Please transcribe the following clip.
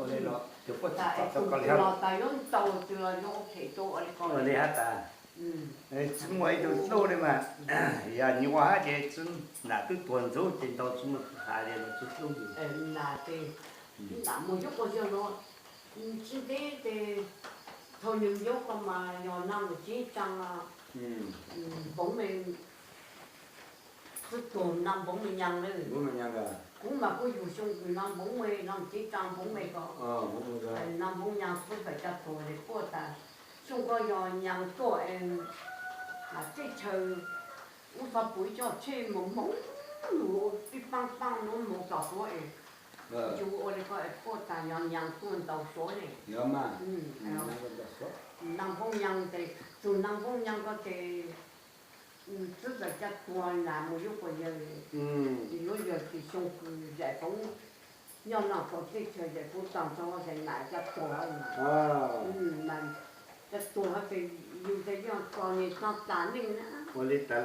Ua li los tus puab tsis txom tau koj li hab. Ua li hab tas. Tsis muaj ib tug hlub li mas, yog nyuaj hab ces tsis nam twb tuag ntxub ces ntaus tsis muaj hais li los tsis hlub li. Nam tes, nam mus yuav quas yawg los tsis ntev ces thaum nws yuav quas mas yog nam mus ceeb tsaa, Npoob Me, tub tuag nam Npoob Me Nyas lawm. Kuv mas kuj yug xyoo kws nam Npoob Me, nam ceeb tsaa Npoob Me ko. Nam Npoob Nyas tub txawm ca tuag es quaj tas, xyoo ko yog Nyas tuaj es teb chaws ub xav pum ib co tsheb moog moog, moog pib paab paab nuav moog txog Suav es, yug ua li ko es quaj tas yog Nyas tuaj ntaus Suav ne. Nam Npoob Nyas tes, tug nam Npoob Nyas ko tes, tub txawm ca tuag nam mus yuav quas yawg, yuav yawg tes xyoo kws Zam Poob nyob noj txog teb chaws Zam Poob tag nrho tes nam ca tuag, ca tuag tes yug tes yog txom nyem txom tas neej na. Ua li tas